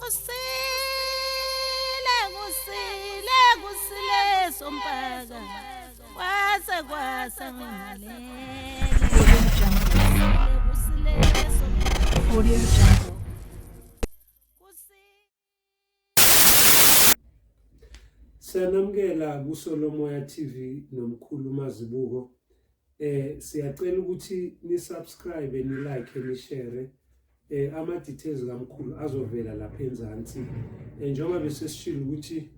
Kusile kusile kusile sompaka kwase kwasa ngimalele. Audio Jungle. Kusile sompaka Audio Jungle. kusile. Siyanamukela kuSolomoya TV nomkhulu Mazibuko. Siyacela ukuthi ni subscribe, ni like, ni share. Ama details kamkhulu azovela lapha enzansi. Njengoba bese sishilo ukuthi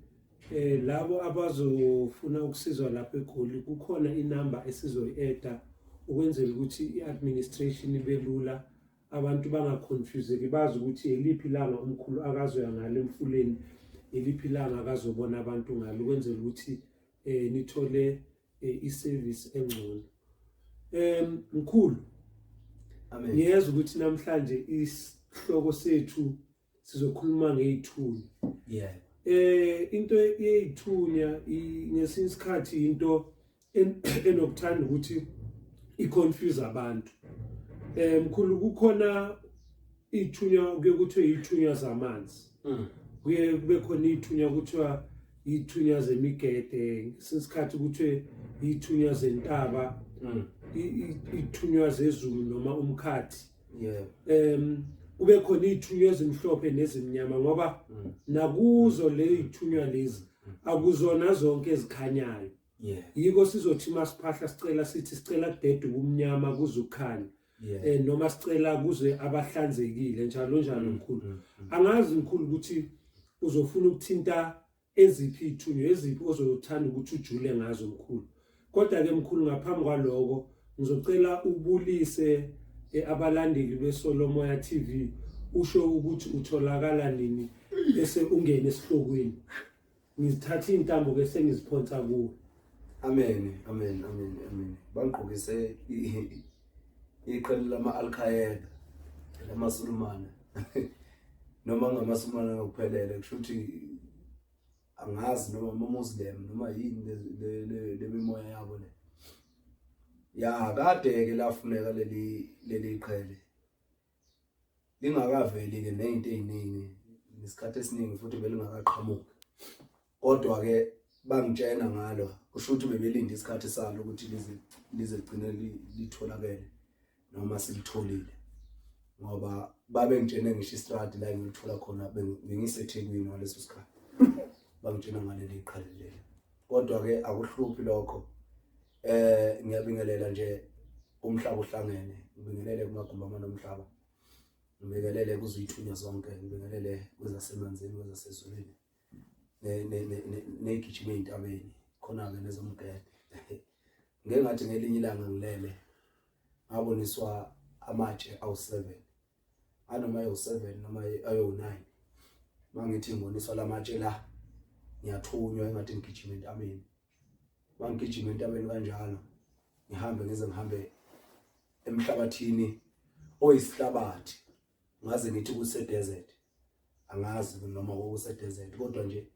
labo abazofuna ukusizwa lapha eGoli kukhona inamba esizoyi-eda ukwenzela ukuthi i-administration ibe lula, abantu bangaconfuseki, bazi ukuthi eliphi ilanga umkhulu akazoya ngalo emfuleni, eliphi ilanga akazobona abantu ngalo, ukwenzela ukuthi nithole i-service engcono. Mkhulu, Amen. ngiyezwa ukuthi namhlanje isihloko sethu sizokhuluma ngey'thunya. Yeah. Into yey'thunya ngesinye isikhathi into enokuthanda ukuthi i-confuse abantu. Mkhulu, kukhona iy'thunya kuye kuthiwe iy'thunya zamanzi. Kuye kube khona iy'thunya kuthiwa iy'thunya zemigede, ngesinye isikhathi kuthiwe iy'thunya zentaba, iy'thunywa zezulu noma umkhathi. Kube khona iy'thunywa ezimhlophe nezimnyama, ngoba nakuzo le iy'thunywa lezi akuzona zonke ezikhanyayo. Yiko sizothi masiphahla sicela sithi sicela kudede ubumnyama kuze ukukhanya. Noma sicela kuze abahlanzekile njalo njalo. Mkhulu, angazi mkhulu ukuthi uzofuna ukuthinta eziphi iy'thunywa, eziphi ozothanda ukuthi ujule ngazo mkhulu. Kodwa ke mkhulu, ngaphambi kwaloko ngizocela ubulise abalandeli beSolomoya TV, usho ukuthi utholakala nini bese ungene esihlokweni. Ngizithatha iy'ntambo ke sengiziphonsa kuwe. Amen, amen, amen, amen. Bangigqokise iqembu lama Al-Qaeda, lamaSulumane. Noma ngamaSulumane ngokuphelele, kusho ukuthi angazi noma ama-Muslim noma yini le mimoya yabo le. Ya, kade ke lafuneka leli qhele. Lingakaveli ke nezinto eziningi nesikhathi esiningi futhi belingakaqhamuki. Kodwa ke bangitshena ngalo, kusho ukuthi bebelinde isikhathi salo ukuthi lize ligcine litholakele noma silitholile, ngoba babengitshene ngisho istradi la engilithola khona, bengiseThekwini ngaleso sikhathi, bangitshena ngaleli qhele leli. Kodwa ke akuhluphi lokho. Ngiyabingelela nje umhlaba uhlangene, ngibingelele kumagumbi amane omhlaba, ngibingelele kuzithunywa zonke, ngibingelele kwezasemanzini, kwezasezulwini, ney'gijima ey'ntabeni, khona-ke nezomgede. Ngike ngathi ngelinye ilanga ngilele ngaboniswa amatshe awu-7, anoma ayo-7 noma ayo-9. Mangithi ngiboniswa lamatshe la, ngiyathunywa engathi ngigijima entabeni. Mangigijima entabeni kanjalo, ngihambe ngize ngihambe emhlabathini oyisihlabathi, ngaze ngithi kuse desert, angazi noma kuse desert, kodwa nje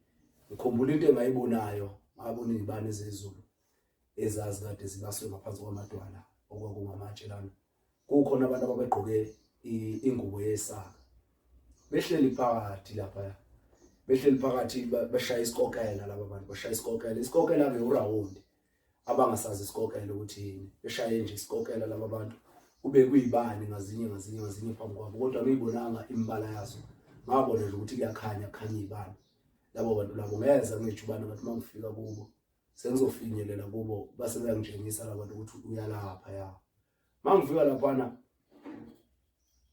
ngikhumbula into engayibonayo, ngabona izibane zezulu ezazi kade zibaswe ngaphansi kwamadwala okwakungamatshe lana. Kukhona abantu ababegqoke ingubo yesaka, behleli phakathi lapha, behleli phakathi bashaya isikokela. Laba bantu bashaya isikokela, isikokela ke urawundi, abangasazi isikokela ukuthi yini, beshaye nje isikokela laba bantu, kube kuyibani ngazinye ngazinye ngazinye phambi kwabo, kodwa ngiyibonanga imibala yazo, ngabona nje ukuthi kuyakhanya, kukhanya izibani. Labo bantu labo ngeza ngejubane, ngathi mangifika kubo sengizofinyelela kubo, base beyangitshengisa labantu ukuthi uyalapha. Ya, mangifika laphana,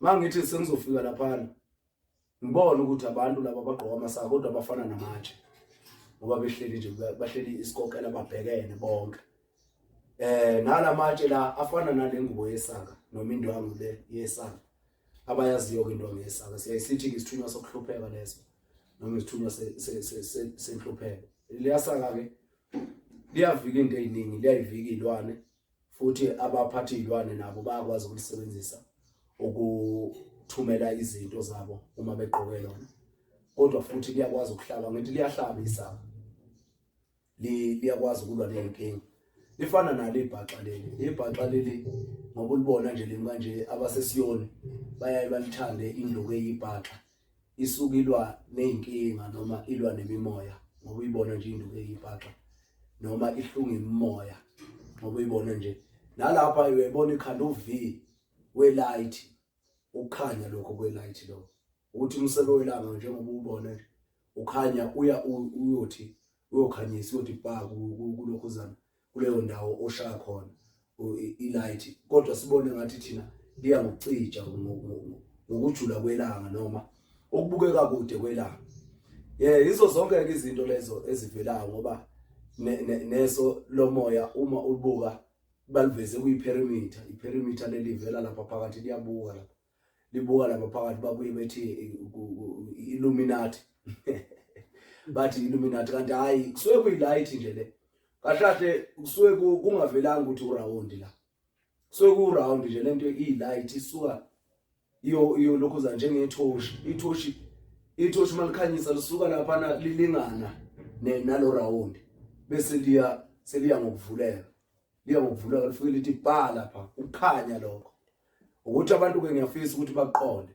mangithi sengizofika laphana, ngibona ukuthi abantu laba bagqoka amasaka kodwa bafana namatshe, ngoba behleli nje, bahleli isikokela, babhekene bonke. Nalamatshe la afana nale ngubo yesaka noma indwangu le yesaka, abayaziyo ke indwangu yesaka, siyayisithi ke isithunywa sokuhlupheka leso noma isithunywa senhlupheko. Liyasaka ke liyavika into eziningi, liyayivika izilwane, futhi abaphathi izilwane nabo bayakwazi ukulisebenzisa ukuthumela izinto zabo uma begqoke lona. Kodwa futhi liyakwazi ukuhlaba, ngithi liyahlaba isaka, liyakwazi ukulwa ney'nkinga. Lifana nalo ibhaxa leli, ibhaxa leli ngoba ulibona nje limi kanje, abasesiyoni bayaye balithande induku eyibhaxa. isuke ilwa nezinkinga noma ilwa nemimoya ngoba uyibona nje induku eyibhaxa noma ihlunga imimoya ngoba uyibona nje nalapha uyayibona ikhanda uV welight ukukhanya lokho kwelight lokho ukuthi umsebe welanga njengoba ubona nje ukhanya uya uyothi uyokhanyisa uyothi bha kulokhuzana kuleyo ndawo oshaya khona ilight kodwa sibone ngathi thina liya ngokucija ngokujula kwelanga noma ukubukeka kude kwelanga yeah yizo zonke ke izinto lezo ezivelayo ngoba neso lomoya uma ulibuka baliveze kuyiperimeter iperimeter leli vela lapha phakathi liyabuka lapha libuka lapha phakathi babuye bethi illuminati bathi illuminati kanti hayi kusuke kuyilight nje le kahle kahle kusuke kungavelanga ukuthi uround la kusuke kuround nje lento iyilight isuka iyo iyo lokhuza njengethoshi ithoshi ithoshi malikhanyisa lisuka lapha lilingana nalo round bese liya seliya ngokuvuleka liya ngokuvuleka lifike lithi bha lapha ukukhanya lokho ukuthi abantu ke ngiyafisa ukuthi baqonde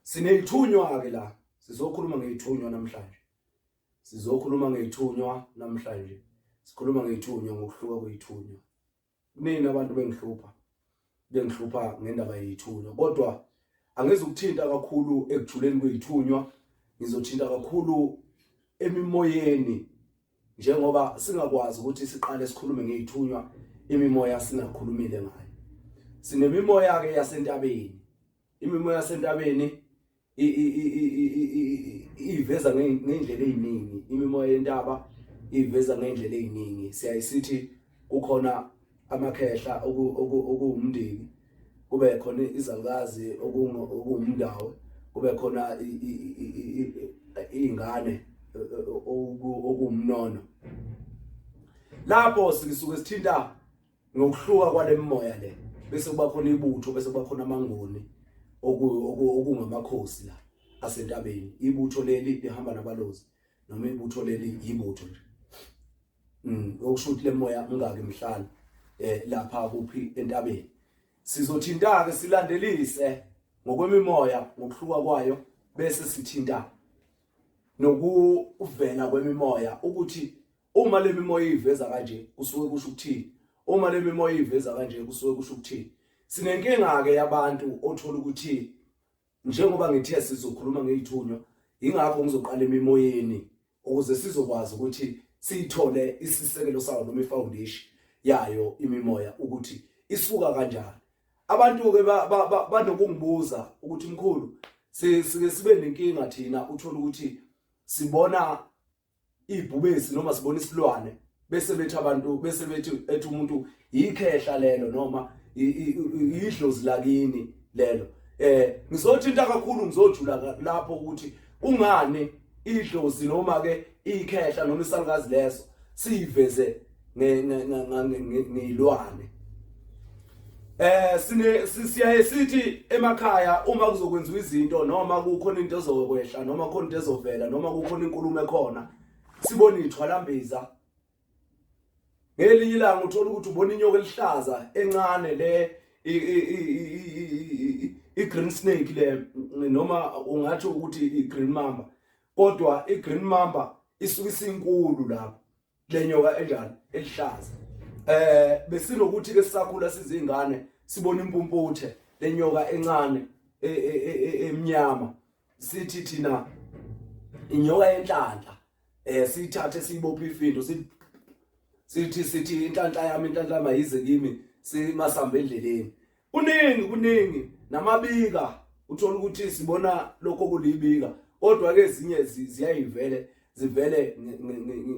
sineyithunywa ke la sizokhuluma ngeyithunywa namhlanje sizokhuluma ngeyithunywa namhlanje sikhuluma ngeyithunywa ngokuhluka kweyithunywa kunini abantu bengihlupha bengihlupha ngendaba yeyithunywa kodwa angizukuthinta kakhulu ekujuleni kweyithunywa ngizothinta kakhulu emimoyeni njengoba singakwazi ukuthi siqale sikhulume ngeyithunywa imimoya singakhulumile ngayo sinemimoya ke yasentabeni imimoya yasentabeni iveza ngendlela eziningi imimoya yentaba iveza ngendlela eziningi siyayisithi kukhona amakhehla okuwumndeni kube khona izalukazi okuwumndawo kube khona izingane okuwumnono lapho sisuke sithinta ngokuhluka kwalemimoya le bese kuba khona ibutho bese kuba khona amangoni okungamakhosi la asentabeni ibutho leli lihamba nabalozi noma ibutho leli yibutho nje okusho ukuthi lemoya ungaki mhlala eh lapha kuphi entabeni sizothinta ke silandelise ngokwemimoya ngokuhluka kwayo bese sithinta nokuvela kwemimoya ukuthi uma le mimoya iveza kanje kusuke kusho ukuthini uma le mimoya iveza kanje kusuke kusho ukuthini sinenkinga ke yabantu othola ukuthi njengoba ngithe sizokhuluma ngeyithunywa ingakho ngizoqala emimoyeni ukuze sizokwazi ukuthi siyithole isisekelo sawo noma ifoundation yayo imimoya ukuthi isuka kanjani abantu ke banokungibuza ukuthi mkhulu sike sibe nenkinga thina uthola ukuthi sibona ibhubesi noma sibona isilwane bese bethi abantu bese bethi ethi umuntu yikhehla lelo noma idlozi lakini lelo eh ngizothinta kakhulu ngizojula lapho ukuthi kungani idlozi noma ke ikhehla noma isalukazi leso siyiveze ngeyilwane eh sine siyaye sithi emakhaya uma kuzokwenziwa izinto noma kukhona into ezokwehla noma khona into ezovela noma kukhona inkulumo ekhona sibona ithwalambiza ngelinye ilanga uthola ukuthi ubona inyoka elihlaza encane le i-green snake le noma ungathi ukuthi i-green mamba kodwa i-green mamba isuke isinkulu lapho lenyoka enjani elihlaza eh besinokuthi ke sisakhula sizingane sibona impumputhe lenyoka encane e, e, e, emnyama sithi thina inyoka yenhlanhla eh siyithathe siyibophe ifindo sithi sithi inhlanhla yami inhlanhla mayize kimi simasamba endleleni kuningi kuningi namabika uthola ukuthi sibona lokho kulibika kodwa ke ezinye ziyayivele zivele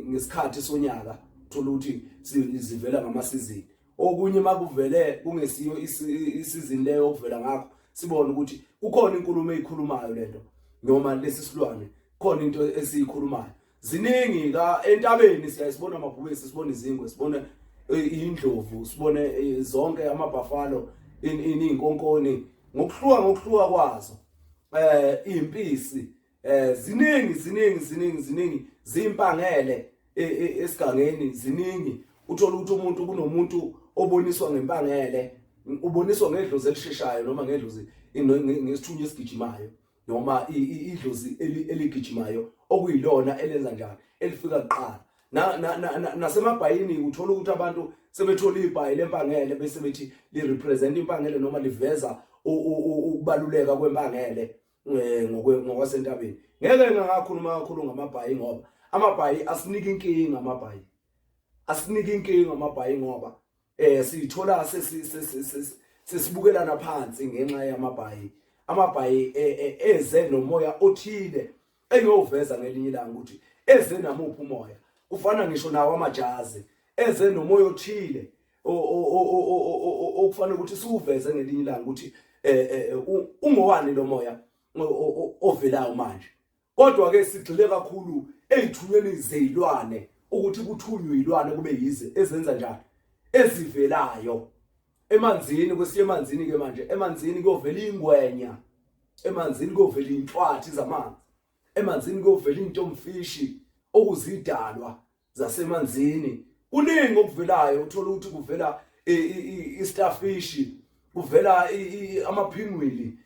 ngesikhathi sonyaka uthola ukuthi zivela ngamasizini okunye makuvele kungesiyo isizini leyo okuvela ngakho sibone ukuthi kukhona inkulumo eyikhulumayo lento noma lesi silwane khona into esiyikhulumayo ziningi ka entabeni siyayisibona amabhubesi sibona izingwe sibone eh, indlovu sibone eh, zonke amabhafalo inkonkoni ngokuhluka ngokuhluka kwazo eh impisi eh ziningi ziningi ziningi ziningi zimpangele e, e, esigangeni ziningi uthola ukuthi umuntu kunomuntu oboniswa ngempangele uboniswa ngedlozi elisheshayo noma ngedlozi ngesithunywa esigijimayo Noma idlozi eligijimayo okuyilona elenza njani, elifika kuqala. Nasemabhayini uthola ukuthi abantu sebethola ibhayi lempangele bese bethi li represent impangele noma liveza ukubaluleka kwempangele ngokwasentabeni. Ngeke ngakhuluma kakhulu ngamabhayi ngoba amabhayi asinika inkinga, amabhayi asinika inkinga, amabhayi ngoba sithola sesibukelana phansi ngenxa yamabhayi. Amabhayi eze nomoya othile engiyoveza ngelinye ilanga ukuthi eze namuphi umoya. Kufana ngisho nawo amajazi eze nomoya othile okufanele ukuthi siwuveze ngelinye ilanga ukuthi ungowani lo moya ovelayo manje. Kodwa ke sigxile kakhulu ezithunyweni zezilwane, ukuthi kuthunywe izilwane kube yize ezenza njani, ezivelayo emanzini. Kwesiye emanzini ke manje, emanzini kuyovela ingwenya, emanzini kuyovela inhlwathi zamanzi, emanzini kuyovela intomfishi okuzidalwa zasemanzini. Kuningi okuvelayo, uthola ukuthi kuvela i-starfish, kuvela amaphingwili,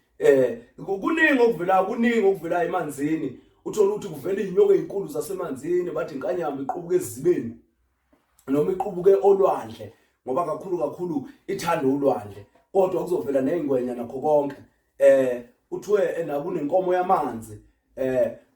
kuningi okuvelayo, kuningi okuvelayo emanzini. Uthola ukuthi kuvela izinyoka ezinkulu zasemanzini, bathi inkanyamba iqubuke ezibeni noma iqubuke olwandle, ngoba kakhulu kakhulu ithanda ulwandle, kodwa kuzovela nezingwenya nakho konke. Kuthiwe nakunenkomo yamanzi,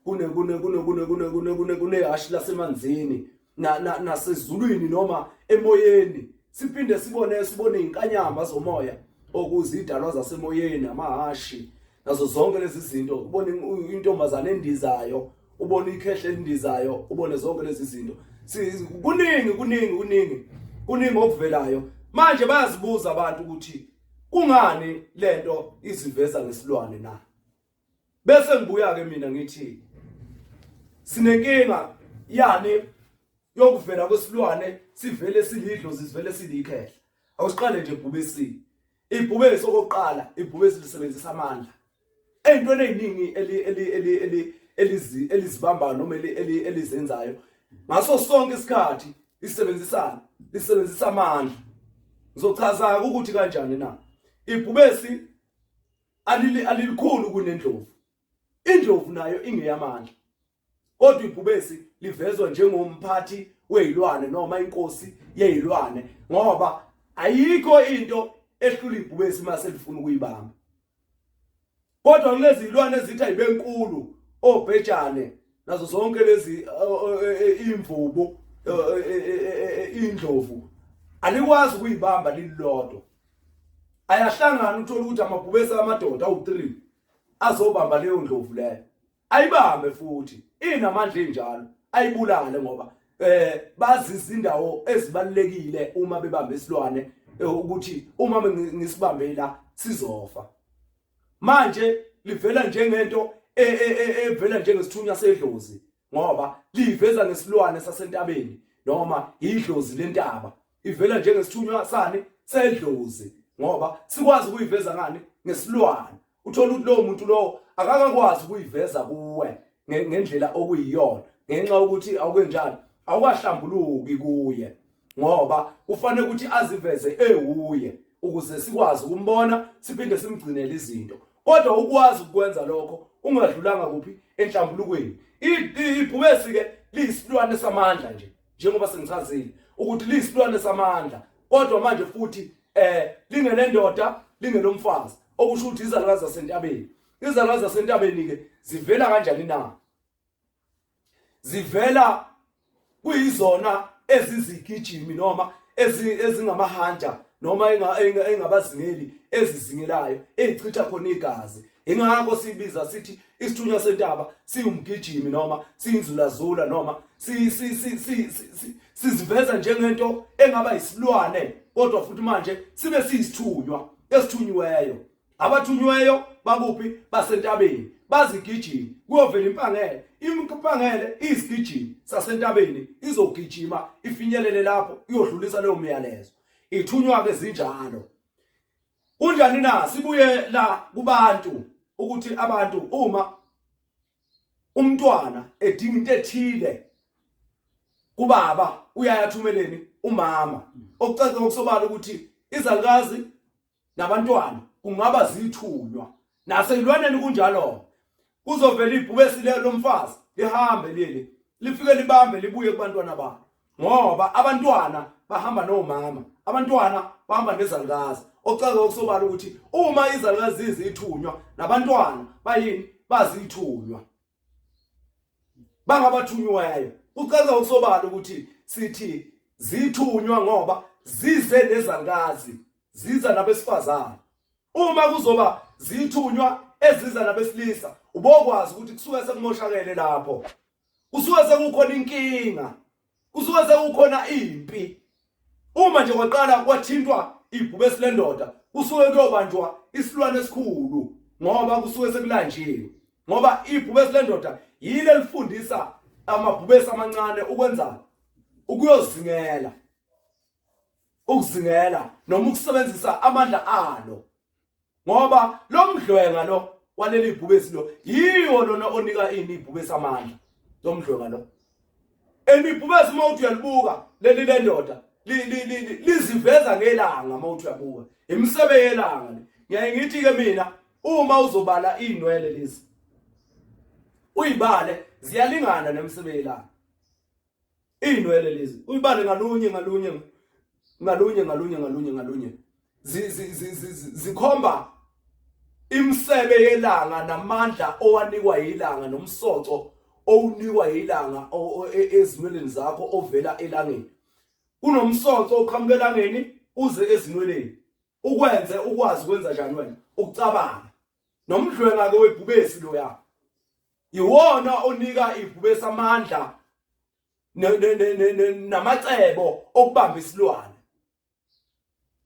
kune kune kune kune kune kune kune kunehashi lasemanzini, nasezulwini noma emoyeni. Siphinde sibone izinkanyamba zomoya okuzidalwa zasemoyeni, amahashi nazo zonke lezi zinto. Ubone intombazane endizayo, ubone ikhehle elindizayo, ubone zonke lezi zinto. Kuningi, kuningi, kuningi, kuningi okuvelayo. Manje bayazibuza abantu ukuthi kungani lento iziveza ngesilwane na? Bese ngibuya ke mina ngithi sinenkinga yani yokuvela kwesilwane, sivele silidlozi, sivele silikhehla. Awusiqale nje ibhubesi, ibhubesi okokuqala, ibhubesi lisebenzisa amandla ey'ntweni ey'ningi elizibambayo noma elizenzayo ngaso sonke isikhathi. Lisebenzisana, lisebenzisa amandla. Ngizochaza ukuthi kanjani na. Ibhubesi alilikhulu kunendlovu, indlovu nayo ingeyamandla, kodwa ibhubesi livezwa njengomphathi wezilwane noma inkosi yezilwane, ngoba ayikho into ehlula ibhubesi mase lifuna ukuyibamba. Kodwa kulezi zilwane ezithi ayibenkulu, obhejane nazo zonke lezi, imvubu, indlovu, alikwazi ukuyibamba lilodwa. Ayahlangana, uthola ukuthi amabhubesi amadoda awu3 azobamba leyo ndlovu leyo, ayibambe futhi inamandla enjalo, ayibulale, ngoba bazi izindawo ezibalekile uma bebamba isilwane, ukuthi uma ngisibambe la sizofa. Manje livela njengento evela njengesithunywa sedlozi, ngoba liveza ngesilwane sasentabeni noma idlozi lentaba. Ivela njengesithunywa sani sedlozi, ngoba sikwazi ukuyiveza ngani? Ngesilwane. Uthola ukuthi lowo muntu lowo akakakwazi ukuyiveza kuwe ngendlela okuyiyona, ngenxa yokuthi awukenjani, awukahlambuluki kuye, ngoba kufanele ukuthi aziveze ewuye ukuze sikwazi ukumbona siphinde simgcinele izinto. Kodwa ukwazi ukwenza lokho ungadlulanga kuphi? Enhlambulukweni. Ibhubesi ke liyisilwane samandla nje, njengoba sengichazile ukuthi liyisilwane samandla, kodwa manje futhi lingelendoda, lingelomfazi, okusho ukuthi izalukazi zasentabeni. Izalukazi zasentabeni ke zivela kanjani na? Zivela kuyizona ezizigijimi noma ezingamahanja noma engabazingeli, ezizingelayo, ezichitha khona igazi. Ingakho sibiza sithi isithunywa sentaba siwumgijimi noma siyinzulazula noma siziveza njengento engaba isilwane, kodwa futhi manje sibe siyisithunywa esithunyiweyo. Abathunyiweyo bakuphi? Basentabeni, bazigijima. Kuyovela impangele, impangele iyisigijimi sasentabeni, izogijima ifinyelele lapho iyodlulisa leyo myalezo. Ithunywa ke zinjalo. Kunjani na? Sibuye la kubantu, ukuthi abantu uma umntwana edinga into ethile kubaba, uyayathumeleni umama. Okucaca ngokusobala ukuthi izalukazi nabantwana kungaba zithunywa, naseyilwaneni kunjalo. Kuzovela ibhubesi lomfazi lihambe leli lifike libambe libuye kubantwana balo, ngoba abantwana bahamba nomama, abantwana bahamba nezalukazi. Okucaca okusobala ukuthi uma izalukazi zizithunywa nabantwana bayini, bazithunywa, bangabathunyiweyo. Kucaca okusobala ukuthi sithi zithunywa ngoba zize nezalukazi, ziza nabesifazane. Uma kuzoba zithunywa eziza nabesilisa, ubokwazi ukuthi kusuke sekumoshakele lapho, kusuke sekukhona inkinga, kusuke sekukhona impi. Uma nje kwaqala kwathintwa ibhubesi lendoda, kusuke kuyobanjwa isilwane esikhulu, ngoba kusuke sekulanjiwe, ngoba ibhubesi lendoda yile lifundisa amabhubesi amancane ukwenza ukuyozingela, ukuzingela noma ukusebenzisa amandla alo, ngoba lo mdlwenga lo waleli bhubesi lo yiwo lona onika ini ibhubesi amandla, lo mdlwenga lo. And ibhubesi uma uthi uyalibuka leli lendoda liziveza ngelanga, uma uthi uyabuka imisebe yelanga le. Ngiyaye ngithi ke mina, uma uzobala inwele lezi uyibale ziyalingana nemisebe yelanga. Iy'nwele lezi uyibale ngalunye ngalunye ngalunye ngalunye ngalunye ngalunye, zikhomba imisebe yelanga namandla owanikwa yilanga nomsoco owunikwa yilanga ezinweleni zakho ovela elangeni. Kunomsoco oqhamuka elangeni uze ezinweleni ukwenze ukwazi ukwenza njani wena ukucabanga. Nomdlwenga ke webhubesi loya iwona onika ibhubesi amandla namacebo okubamba isilwane,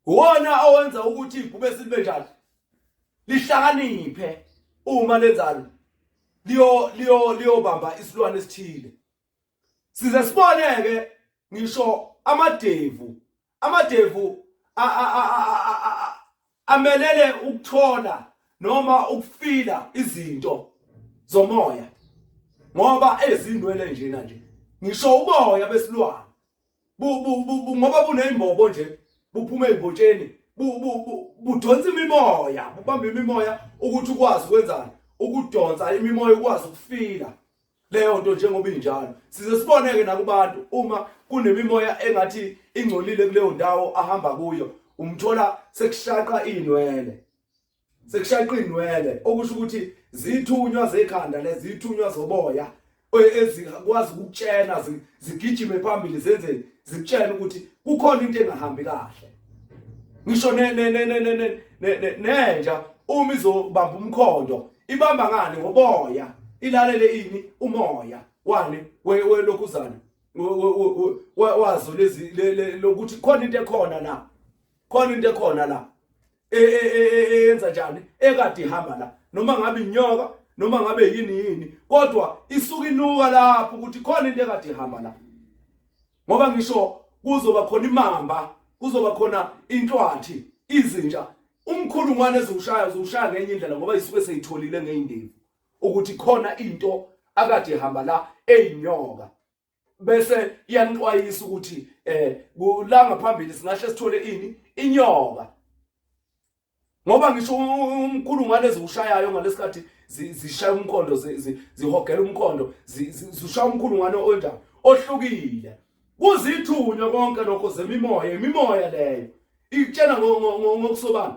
uwona owenza ukuthi ibhubesi libe njani, lihlakaniphe uma lenzani, liyo liyo liyobamba isilwane esithile. Size sibone ke ngisho amadevu, amadevu amelele ukuthola noma ukufila izinto zomoya, ngoba ezinwele njena nje ngisho uboya besilwane ngoba buneyimbobo nje buphuma ezimbotsheni, budonsa imimoya, bubamba imimoya ukuthi ukwazi ukwenzani, ukudonsa imimoya, ukwazi ukufila leyo nto njengoba injalo. Size siboneke nakubantu uma kunemimoya engathi ingcolile kuleyo ndawo ahamba kuyo, umthola sekushaqa inwele, sekushaqa inwele, okusho ukuthi zithunywa zekhanda lezi, zithunywa zoboya ezikwazi ukukutshela, zigijime phambili zenze zikutshela ukuthi kukhona into engahambi kahle. Ngisho nenja uma izobamba umkhondo ibamba ngani? Ngoboya. Ilalele ini? Umoya wani welokhuzana wazo lezi lokuthi khona into ekhona la, khona into ekhona la eyenza njani, ekade ihamba la, noma ngabe inyoka noma ngabe yini yini, kodwa isuka inuka lapho ukuthi khona into ekade ihamba la. Ngoba ngisho kuzoba khona imamba, kuzoba khona inhlwathi, izinja, umkhulungwane eziwushaya uzushaya ngenye indlela, ngoba isuke seyitholile ngeyindevu ukuthi khona into akade ihamba la eyinyoka, bese iyanixwayisa ukuthi la ngaphambili singahle sithole ini, inyoka. Ngoba ngisho umkhulungwane eziwushayayo ngalesikhathi zishaya umkhondo, zihogela umkhondo, zishaya umkhulungwane onjani ohlukile, kuzithunywa konke lokho zemimoya, imimoya leyo ikutshena ngokusobala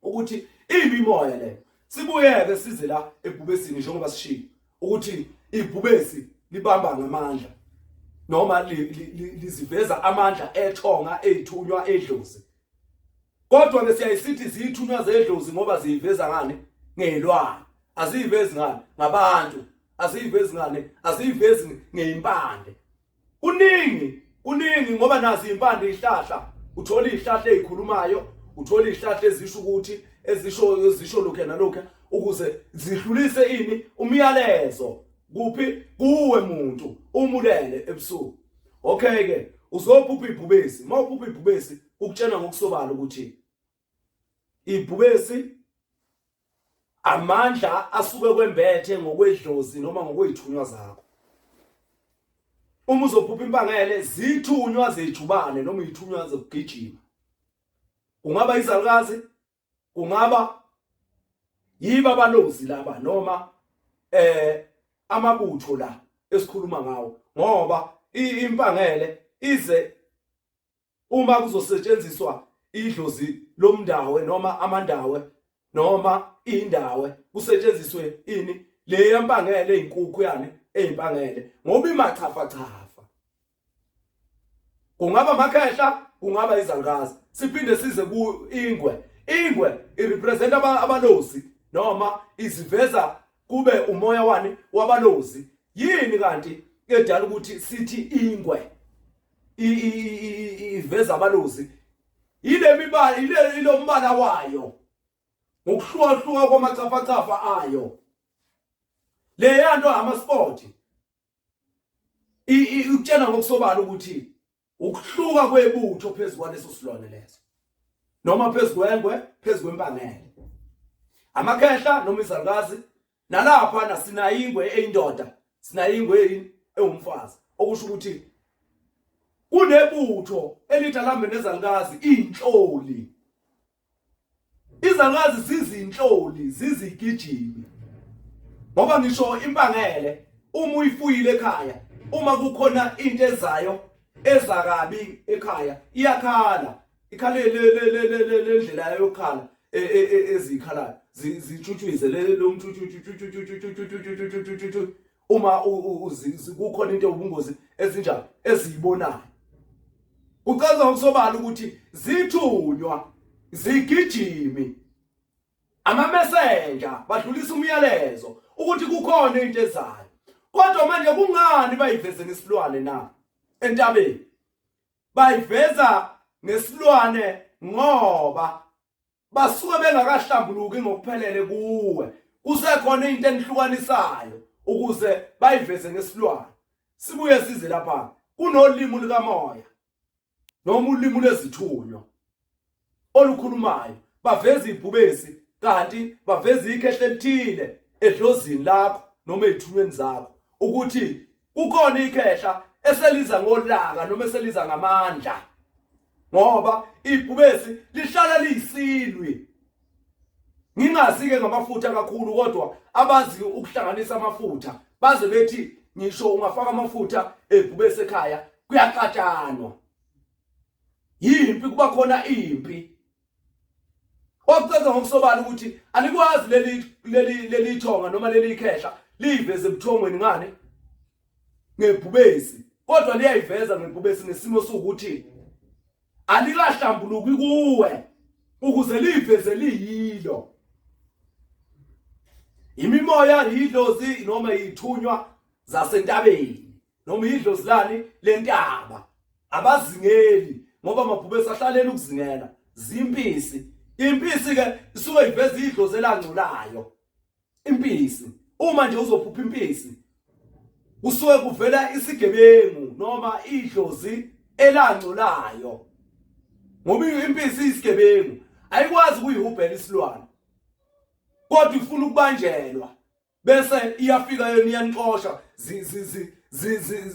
ukuthi imimoya leyo. Sibuyeke size la ebhubesini, njengoba sishilo ukuthi ibhubesi libamba ngamandla noma liziveza amandla ethonga eyithunywa edlozi. Kodwa ke siyayisithi ziyithunywa zedlozi ngoba ziyiveza ngani? Ngezilwane. Aziyivezi ngani? Ngabantu. Aziyivezi ngani? Aziyivezi ngeimpande. Kuningi, kuningi, ngoba nazi impande ihlahla. Uthola izihlahla ezikhulumayo, uthola izihlahla ezisho ukuthi ezisho lokho nalokho ukuze zidlulise ini umyalezo kuphi kuwe muntu umulele ebusuku. Okay ke, uzophupha ibhubesi. Mawuphupha ibhubesi ukutshena ngokusobala ukuthi ibhubesi amandla asuke kwembethe ngokwedlozi noma ngokwezithunywa zakho. Uma uzophupha impangele, zithunywa zejubane noma izithunywa zokugijima, kungaba izalukazi, kungaba yiba abalozi laba noma Amabutho la esikhuluma ngawo, ngoba impangele ize uma kuzosetshenziswa idlozi lomndawe noma amandawe noma indawe, kusetshenziswe ini le yampangele izinkukhu yani ezimpangele, ngoba imachafa chafa, kungaba amakhehla, kungaba izalukazi. Siphinde size ku ingwe. Ingwe irepresent abalozi noma iziveza kube umoya wani wabalozi. Yini kanti edala ukuthi sithi ingwe iveza abalozi? Ile mibala, ile ilombala wayo ngokuhluka kwamacafacafa ayo, leya nto ama-spot ikutshela ngokusobala ukuthi ukuhluka kwebutho phezu kwaleso silwane leso, noma phezu kwengwe, phezu kwempangele, amakhehla noma izalukazi. Nalapha nasinayo ingwe eyindoda, sinayo ingwe ewumfazi, okusho ukuthi kunebutho elithi alambe nezalukazi, inhloli. Izalukazi zizinhloli, zizigijimi, ngoba ngisho impangele uma uyifuyile ekhaya, uma kukhona into ezayo ezakabi ekhaya, iyakhala, ikhale le ndlela yokukhala ezikhalayo, zitshutshwize lo mtshutshutshutshutshutshutshutshutshutshutshutshuthu uma kukhona into ewubungozi ezinjalo eziyibonayo. Kuchaza ngokusobala ukuthi zithunywa, zigijimi, amamessenja, badlulisa umyalezo ukuthi kukhona into ezayo. Kodwa manje kungani bayiveze ngesilwane na entabeni? Bayiveza ngesilwane ngoba basuke bengakahlambuluki ngokuphelele kuwe, kusekhona into enihlukanisayo ukuze bayiveze ngesilwane. Sibuye size lapha kunolimi likamoya noma ulimi lwezithunywa olukhulumayo, baveza ibhubesi kanti baveza ikhehla elithile edlozini lakho noma ezithunyweni zakho ukuthi kukhona ikhehla eseliza ngolaka noma eseliza ngamandla, ngoba ibhubesi lihlala liyisilwi. Ngingazi-ke ngamafutha kakhulu, kodwa abazi ukuhlanganisa amafutha baze bethi ngisho ungafaka amafutha ebhubesi ekhaya kuyaxatshanwa, yimpi, kuba khona impi. Okuchaza ngokusobala ukuthi alikwazi leli thonga noma leli khehla liyiveze ebuthongweni ngani ngebhubesi, kodwa liyayiveza ngebhubesi ngesimo sokuthi alikahlambuluki kuwe ukuze liyiveze liyilo. Imimoya, yidlozi noma yithunywa zasentabeni noma idlozi lani lentaba. Abazingeli ngoba amabhubesi ahlalela ukuzingela, zimpisi. Impisi ke isuke iveza idlozi elangcolayo. Impisi, uma nje uzophupha impisi, kusuke kuvela isigebengu noma idlozi elangcolayo, ngoba impisi isigebengu ayikwazi ukuyihubhela isilwane, kodwa ifuna ukubanjelwa bese iyafika yona iyanixosha,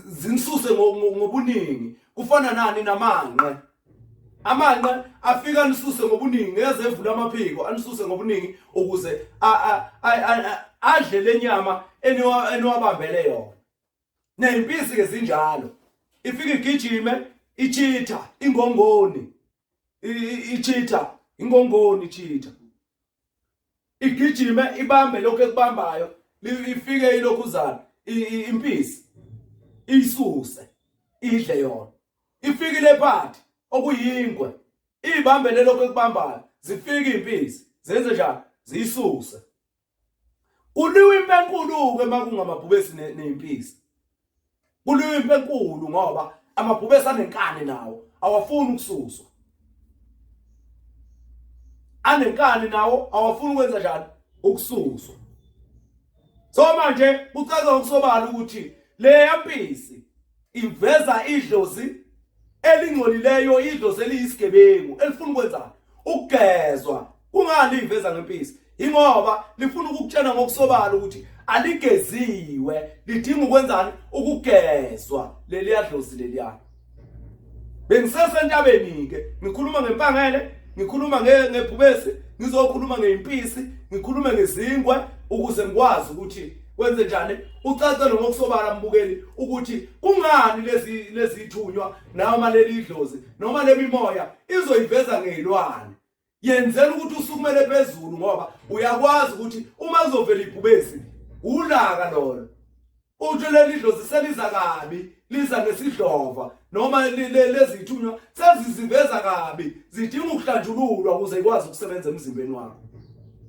zinisuse ngobuningi. Kufana nani namanqe, amanqe afika anisuse ngobuningi, ngeze evula amaphiko anisuse ngobuningi ukuze adle lenyama eniwabambele yona. Nezimpisi ke zinjalo, ifika igijime ichitha ingongoni, ichitha ingongoni, ichitha igijime ibambe lokho ekubambayo, ifike ilokhuzana impisi iyisuse idle yona. Ifike ileopard okuyingwe ibambele lokho ekubambayo, zifike impisi zenze njani? Ziyisuse. Kuliwa impi enkulu-ke uma kungamabhubesi neyimpisi, kuliwa impi enkulu ngoba amabhubesi anenkani nawo, awafuni ukususwa, anenkani nawo, awafuni ukwenza njani? Ukususwa. So manje kucaca ngokusobala ukuthi leya mpisi iveza idlozi elingcolileyo, idlozi eliyisigebengu elifuna ukwenzani? Ukugezwa. Kungani iveza ngempisi? Ingoba lifuna ukukutshela ngokusobala ukuthi aligeziwe, lidinga ukwenzani? Ukugezwa leliya dlozi leliya. Bengisesentabeni ke ngikhuluma ngempangele, ngikhuluma ngebhubesi, ngizokhuluma ngeimpisi, ngikhulume ngezingwe ukuze ngikwazi ukuthi Kwenze njani? Ucacelwe ngokusobala mbukeli ukuthi kungani lezi lezithunywa noma leli dlozi noma lemimoya izoyiveza ngezilwane. Yenzela ukuthi usukumele phezulu ngoba uyakwazi ukuthi uma kuzovela ibhubesi ulaka lolo. Uthi leli dlozi seliza kabi, liza ngesidlova noma lezithunywa seziziveza kabi, zidinga ukuhlanjululwa ukuze ikwazi ukusebenza emzimbeni wakho.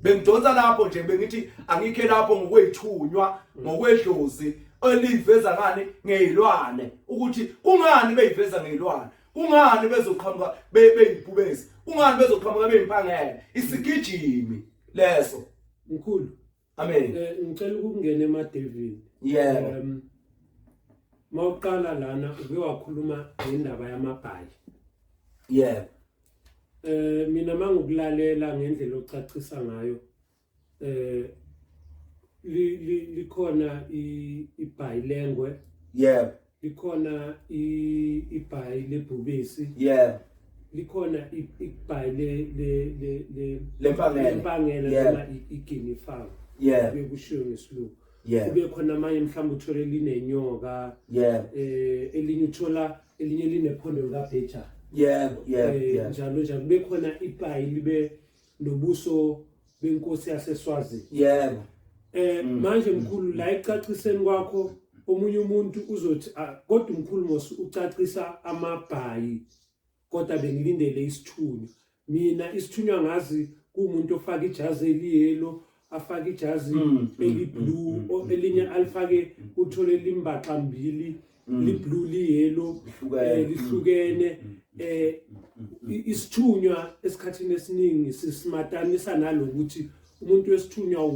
Bengidonsa lapho nje bengithi angikhe lapho ngokwethunywa ngokwedlozi eliveza ngani ngezilwane ukuthi kungani beyiveza ngezilwane kungani bezoqhamuka beyibhubesi kungani bezoqhamuka beyimpangele isigijimi leso mkhulu amen eh ngicela ukungena emadevini yebo um mawuqala lana uke wakhuluma ngendaba yamabhayi yebo eh mina mangukulalela ngendlela ocacisa ngayo eh likhona ibhayi lengwe yebo likhona ibhayi lebhubesi yebo likhona ibhayi le le le le lempangela lempangela noma igini farm yebo kushiwo ngesilungu yebo kube khona amanye mhlawumbe uthole linenyoka yebo eh elinye uthola elinye linephondo likabheja yebo yebo eh njalo njalo kube khona ibhayi libe nobuso benkosi yaseSwazini yebo eh manje mkhulu la ekucaciseni kwakho omunye umuntu uzothi ah, kodwa umkhulu mos ucacisa amabhayi kodwa bengilindele isithunywa mina isithunywa ngazi kuwumuntu ofaka ijazi eliyelo afake ijazi eliblue elinye alifake uthole limbaxa mbili liblue liyelo lihlukene isithunywa esikhathini esiningi sisimatanisa nalokuthi umuntu wesithunywa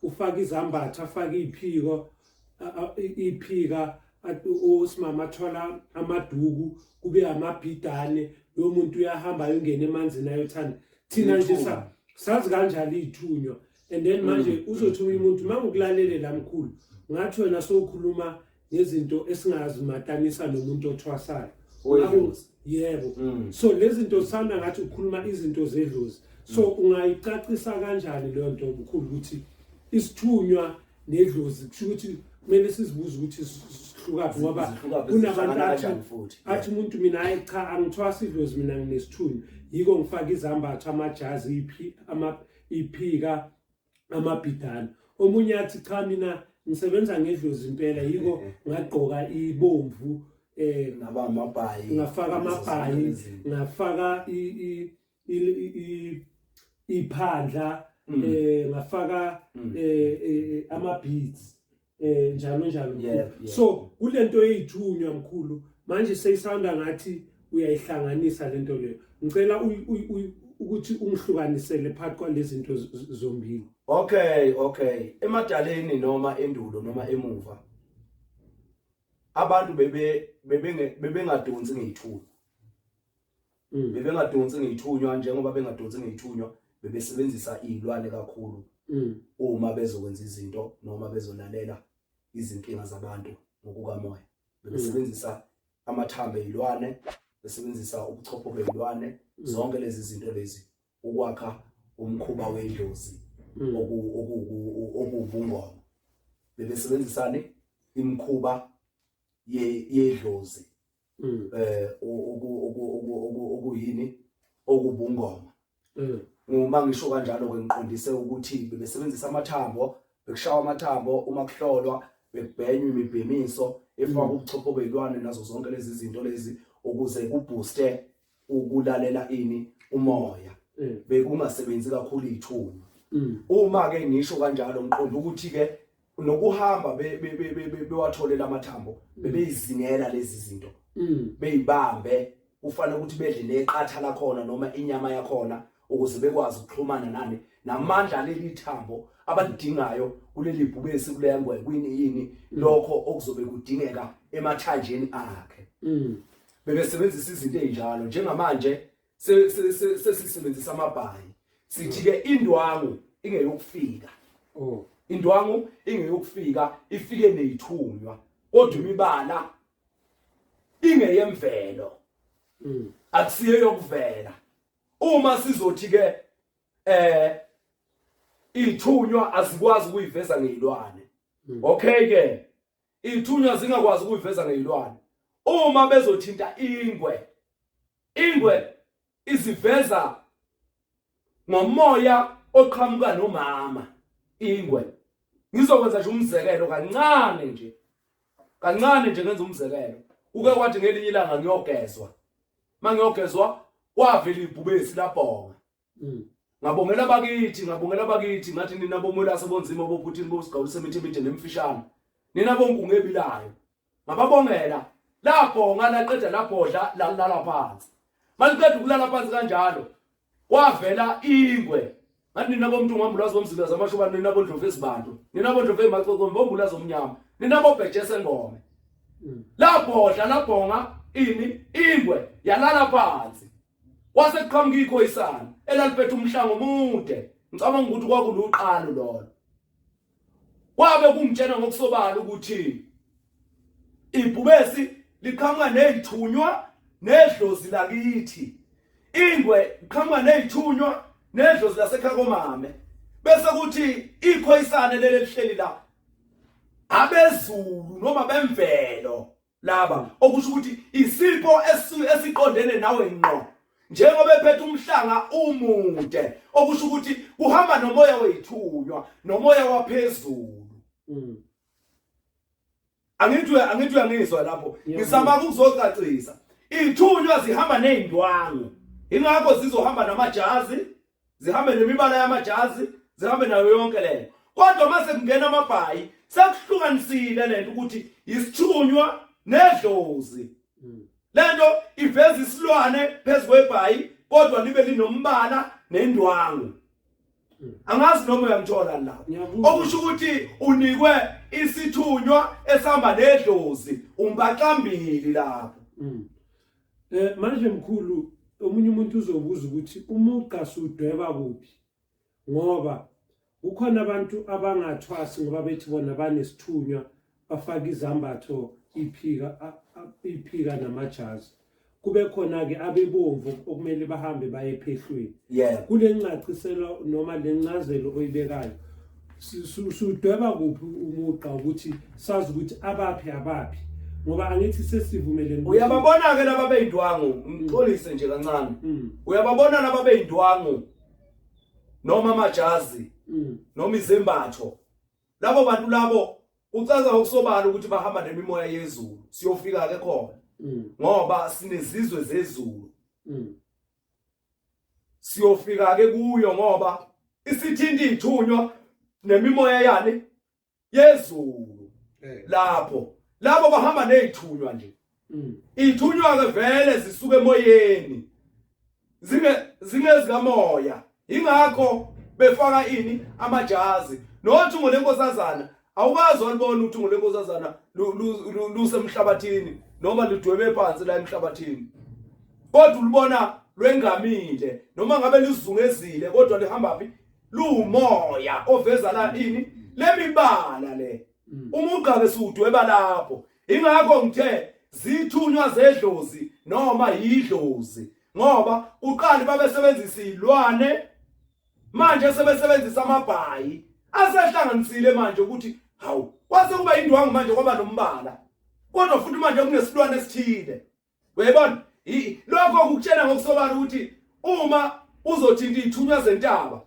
ufaka izambatho afake iphiko iphika osimama athola amaduku kube amabhidane lo muntu uyahamba ayongena emanzini ayothanda thina nje sazi kanjalo iy'thunywa and then manje uzothi omunye umuntu uma ngikulalele la mkhulu ngathi wena sowukhuluma ngezinto esingazimatanisa nomuntu othwasayo Oyidlozi. yebo so lezi zinto sithanda ngathi ukhuluma izinto zedlozi so ungayicacisa kanjani leyo nto mkhulu ukuthi isithunywa nedlozi kusho ukuthi kumele sizibuze ukuthi sihlukaphi ngoba Zihlukaphi, kunabantu zihlangana athi kanjani futhi? athi umuntu mina hayi cha angithwasi idlozi mina nginesithunywa yiko ngifaka izambatho amajazi iphi ama iphika amabhidana omunye athi cha mina ngisebenza ngedlozi impela yiko ngagqoka ibomvu eh ngaba amabhayi ngafaka amabhayi ngafaka iphandla eh ngafaka eh ama beads eh njalo njalo so kulento eyithunywa mkhulu manje seyisanda ngathi uyayihlanganisa lento leyo ngicela ukuthi ungihlukanisele phakathi kwalezi zinto zombili okay okay emadaleni noma endulo noma emuva abantu bebe bebengadonsi ngeyithunywa bebengadonsi ngeyithunywa njengoba bengadonsi ngeyithunywa bebesebenzisa izilwane kakhulu uma bezokwenza izinto noma bezolalela izinkinga zabantu ngokukamoya bebesebenzisa amathambo ezilwane besebenzisa ubuchopho bezilwane zonke lezi zinto lezi ukwakha umkhuba wedlozi okuwubungoma bebesebenzisani imikhuba yedlozi eh okuyini okubungoma uma ngisho kanjalo ke ngiqondise ukuthi bebesebenzisa amathambo bekushawa amathambo uma kuhlolwa bekubhenywa imibhemiso efaka ubuchopho bezilwane nazo zonke lezi zinto lezi ukuze kubooste ukulalela ini umoya bekungasebenzi kakhulu ithunywa uma ke ngisho kanjalo ngiqonda ukuthi ke nokuhamba bewatholela amathambo bebeyizingela lezi zinto beyibambe kufanele ukuthi bedle neqatha lakhona noma inyama yakhona ukuze bekwazi ukuxhumana nani namandla leli thambo abalidingayo kuleli bhubesi kuleya ngwe kwini yini lokho okuzobe kudingeka emathanjeni akhe bebesebenzisa izinto ezinjalo njengamanje sesisebenzisa amabhayi sithi ke indwangu ingeyokufika oh indwangu ingeyokufika ifike nezithunywa kodwa imibala ingeyemvelo akusiyo yokuvela uma sizothi ke eh ithunywa azikwazi ukuyiveza ngezilwane. Okay ke ithunywa zingakwazi ukuyiveza ngeyilwane uma bezothinta ingwe ingwe iziveza ngomoya oqhamuka nomama ingwe ngizokwenza nje umzekelo kancane nje kancane nje ngenza umzekelo uke kwathi ngelinye ilanga ngiyogezwa mangiyogezwa kwavela ibhubesi labhonga mm. ngabongela bakithi ngabongela bakithi ngathi nina bomolase bonzima bophutini bosigawula semithi emide nemfishane nina bonkungu ebilayo ngababongela labhonga laqeda labhodla lalala phansi maliqeda ukulala phansi kanjalo kwavela ingwe ngathi nina bomntu ngambulazi bomzila zamashuba nina bondlovu ezibantu nina bondlovu ezimacoco bombulazi omnyama nina bobheje sengome mm. labhodla labhonga ini ingwe yalala phansi kwase kuqhamuka ikhoyisana elaliphethe umhlango omude ngicabanga ukuthi kwakuluqalo lolo kwabe kungitshena ngokusobala ukuthi ibhubesi liqhamuka nezithunywa nedlozi lakithi ingwe iqhamuka nezithunywa nedlozi lasekhaya komame bese kuthi ikhoyisane leli lihleli la abezulu noma bemvelo laba okusho ukuthi isipho esiqondene nawe ngqo njengoba ephethe umhlanga umude okusho ukuthi kuhamba nomoya wethunywa nomoya waphezulu mm. angithi angithi uyangizwa lapho ngizama ukuzocacisa ithunywa zihamba nezindwangu ingakho zizohamba namajazi zihambe nemibala yamajazi zihambe nayo yonke lento kodwa mase kungena amabhayi sekuhlukanisile lento ukuthi isithunywa nedlozi mm. lento iveza isilwane phezu kwebhayi kodwa libe linombala nendwangu mm. angazi noma uyangithola la okusho ukuthi unikwe isithunywa esihamba nedlozi umbaxambili lapho mm. Eh manje mkhulu omunye umuntu uzobuza ukuthi umugqa siwudweba kuphi ngoba kukhona abantu abangathwasi ngoba bethi bona banesithunywa bafaka izambatho iphika iphika namajazi kube khona-ke abebomvu okumele bahambe baye ephehlweni yeah. kule ncaciselo noma le ncazelo oyibekayo sudweba kuphi umugqa ukuthi sazi ukuthi abaphi abaphi ngoba angithi sesivumelene uyababona ke laba beyindwangu ngixolise nje kancane mm. uyababona laba beyindwangu noma amajazi mm. noma izembatho labo bantu labo ucaza ngokusobala ukuthi bahamba nemimoya yezulu siyofika ke khona mm. ngoba sinezizwe zezulu siyofika ke kuyo ngoba isithinta ithunywa nemimoya yani yezulu eh. lapho labo bahamba nezithunywa nje mm. ithunywa ke vele zisuka emoyeni zinge zingezikamoya ingakho befaka ini amajazi nothungo lenkosazana awukazi walibona uthungo lenkosazana lusemhlabathini noma lidwebe phansi la emhlabathini kodwa ulibona lwengamile noma ngabe lizungezile kodwa lihamba phi luwumoya oveza la ini lemibala le mm. umugqa ke siwudweba lapho ingakho ngithe zithunywa zedlozi noma yidlozi ngoba uqali babesebenzisa izilwane manje sebesebenzisa amabhayi asehlanganisile manje ukuthi hawu kwase kuba indwangu manje kwaba nombala kodwa futhi manje kunesilwane esithile uyayibona lokho kukutshela ngokusobala ukuthi uma uzothinta izithunywa zentaba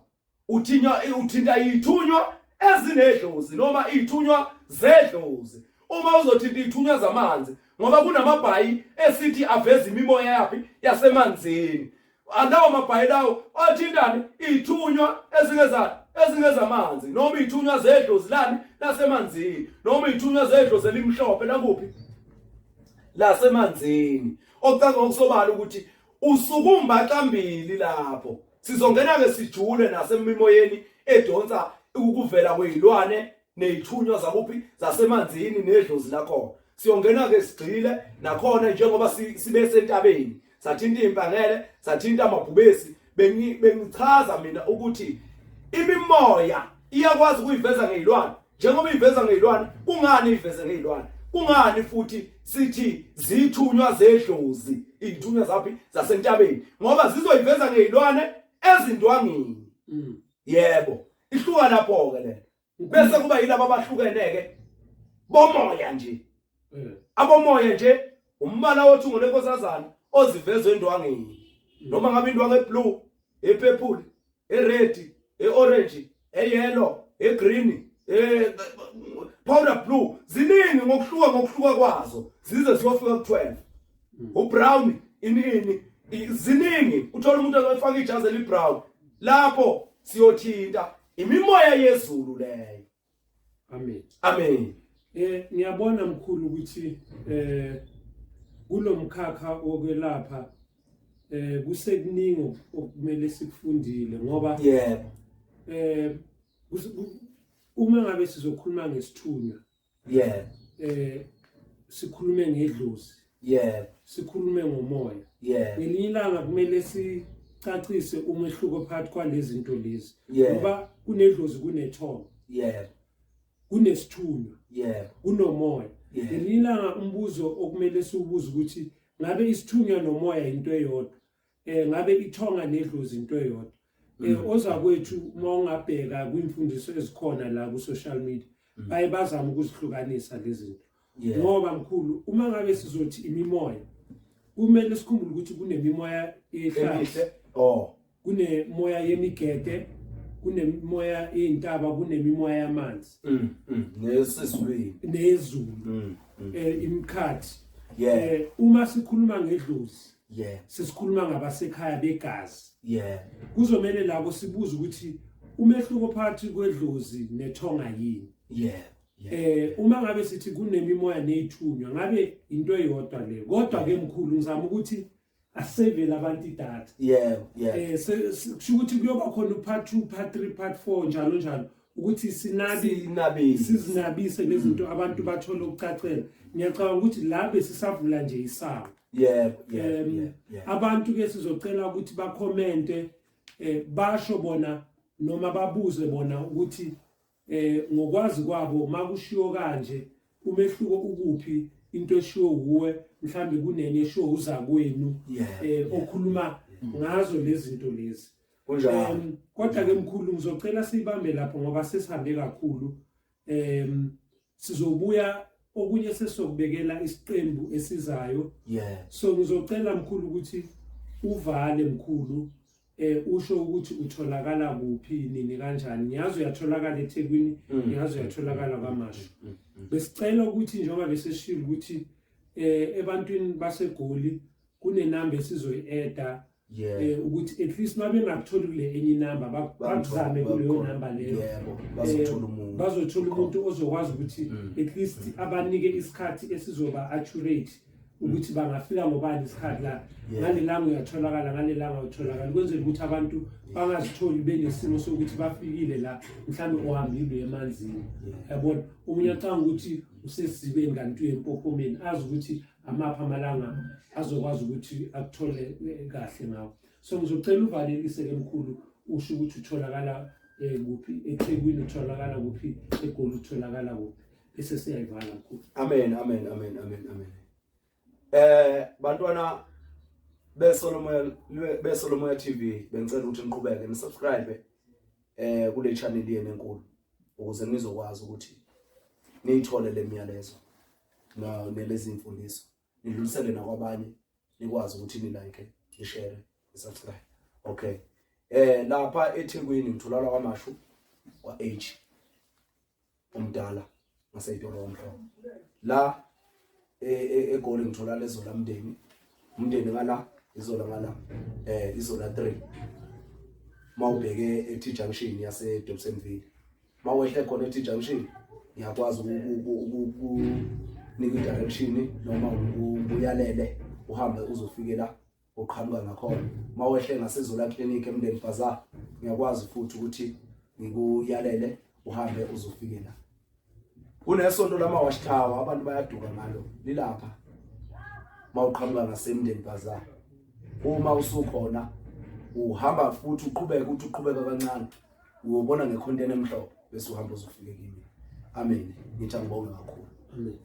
uthinywa uthinta izithunywa ezinedlozi noma izithunywa zedlozi uma uzothinta izithunywa zamanzi ngoba kunamabhayi esithi aveza imimoya yaphi yasemanzini Alawo mabhayi lawo athintani ithunywa ezingeza ezingezamanzi noma ithunywa zedlozi lani lasemanzini noma ithunywa zedlozi elimhlophe lakuphi lasemanzini okucaca ngokusobala ukuthi usukumba xambili lapho sizongena ke sijule nasemimoyeni edonsa ukuvela kwezilwane nezithunywa zakuphi zasemanzini nedlozi lakhona siyongena ke sigxile nakhona njengoba sibe sentabeni sathinta impangele sathinta amabhubesi bengichaza mina ukuthi imimoya iyakwazi ukuyiveza ngezilwane njengoba iveza ngezilwane kungani iveze ngezilwane kungani futhi sithi zithunywa zedlozi izithunywa zaphi zasentabeni ngoba zizoyiveza ngezilwane ezindwangini mm. yebo ihluka lapho ke lento. Bese kuba yilabo abahlukene-ke bomoya nje. Abomoya nje umbala wothungo lenkosazana ozivezwe endwangeni. Noma ngabe indwangu eblue, epurple, ered, eorange, eyellow, egreen, powder blue, ziningi ngokuhluka ngokuhluka kwazo zize ziyofika ku-12. Ubrown ini ziningi, uthola umuntu efaka ijazi elibrown. Lapho siyothinta imimoya yezulu leyo. Amen. Amen. Ngiyabona mkhulu ukuthi kulomkhakha wokwelapha kusekuningi okumele sikufundile ngoba yebo uma ngabe sizokhuluma ngesithunywa, yebo, sikhulume ngedlozi, yebo, sikhulume ngomoya, yebo, ngelinye ilanga kumele sicacise umehluko phakathi kwalezi zinto lezi, ngoba kunedlozi, kunethongo, yebo, kunesithunywa, yebo, kunomoya. Ngelinye ilanga umbuzo okumele siwubuze ukuthi ngabe isithunywa nomoya into eyodwa, ngabe ithonga nedlozi into eyodwa. Ozakwethu uma ungabheka kwimfundiso ezikhona la ku social media, baye bazama ukuzihlukanisa lezi zinto. Ngoba mkhulu, uma ngabe sizothi imimoya, kumele sikhumbule ukuthi kunemimoya yehlathi, kunemoya yemigede, kunemimoya yey'ntaba, kunemimoya yamanzi, nesizulwini, nezulu, imikhathi. Uma sikhuluma ngedlozi, sesikhuluma ngabasekhaya begazi. Kuzomele labo sibuze ukuthi umehluko phakathi kwedlozi nethonga yini. Uma ngabe sithi kunemimoya neyithunywa, ngabe into eyodwa le. Kodwa ke mkhulu, ngizama ukuthi asevele abantu idatha. Kusho ukuthi kuyoba khona part 2, part 3, part 4 njalo njalo, ukuthi sizinabise lezi zinto, abantu bathole ukucacela. Ngiyacabanga ukuthi la besisavula nje isango. Abantu ke sizocela ukuthi bakhomente, basho bona noma babuze bona ukuthi ngokwazi kwabo makushiwo kanje umehluko ukuphi, into eshiwo wuwe mhlambe kunenye eshiwo uzakwenu okhuluma ngazo lezi zinto lezi. Kunjalo. Kodwa ke mkhulu ngizocela sibambe lapho ngoba sesihambe kakhulu. Sizobuya okunye sesokubekela isiqembu esizayo. So ngizocela mkhulu ukuthi uvale mkhulu, usho ukuthi utholakala kuphi, nini, kanjani. Ngiyazi uyatholakala eThekwini, ngiyazi uyatholakala kwaMashu. Besicela ukuthi njengoba beseshilo ukuthi ebantwini baseGoli kunenamba esizoyi-eda, ukuthi at least mabengakutholi kule enye inamba, bakuzame kuleyo namba leyo. Bazothola umuntu. Bazothola umuntu ozokwazi ukuthi at least abanike isikhathi esizoba accurate ukuthi bangafika ngobani isikhathi la, ngalelanga uyatholakala, ngalelanga utholakala, kwenzela ukuthi abantu bangazitholi benesimo sokuthi bafikile la mhlawumbe uhambile uye emanzini. Yabona, omunye acanga ukuthi usesizibeni kanti uye empophomeni, azi ukuthi amaphi amalanga azokwazi ukuthi akuthole kahle ngawo. So ngizocela uvalelise ke mkhulu, usho ukuthi utholakala kuphi eThekwini, utholakala kuphi eGoli, utholakala kuphi, bese siyayivala mkhulu. Amen, amen, amen, amen, amen. Bantwana beSolomoya TV, bengicela ukuthi niqhubeke nisubscribe kule channel yenu enkulu ukuze nizokwazi ukuthi niyithole le miyalezo nelezi imfundiso, nidlulisele nakwabanye, nikwazi ukuthi ni like, ni share, ni subscribe. Okay, lapha eThekwini ngitholakala kwaMashu kwa H umdala ngaseyitolo wamhlobo. La eGoli ngithola lezola mndeni, umndeni ngala, izola ngala, izola 3 mawubheke eT junction yase Dobsonville, mawehle khona eT junction ngiyakwazi ukunika i-direction noma ukuyalele uhambe uzofikela oqhamuka ngakhona. Mawehle ngaseZola Clinic eMndeni Bazaar ngiyakwazi futhi ukuthi ngikuyalele uhambe uzofikela. Kunesonto lama watch tower, abantu bayaduka ngalo, lilapha mawuqhamuka ngaseMndeni Bazaar. Uma usukhona uhamba futhi uqhubeke, uthi uqhubeka kancane uyobona ngecontainer emhlophe, bese uhamba uzofika kimi. Amen. Ngithi angibonge kakhulu. Amen.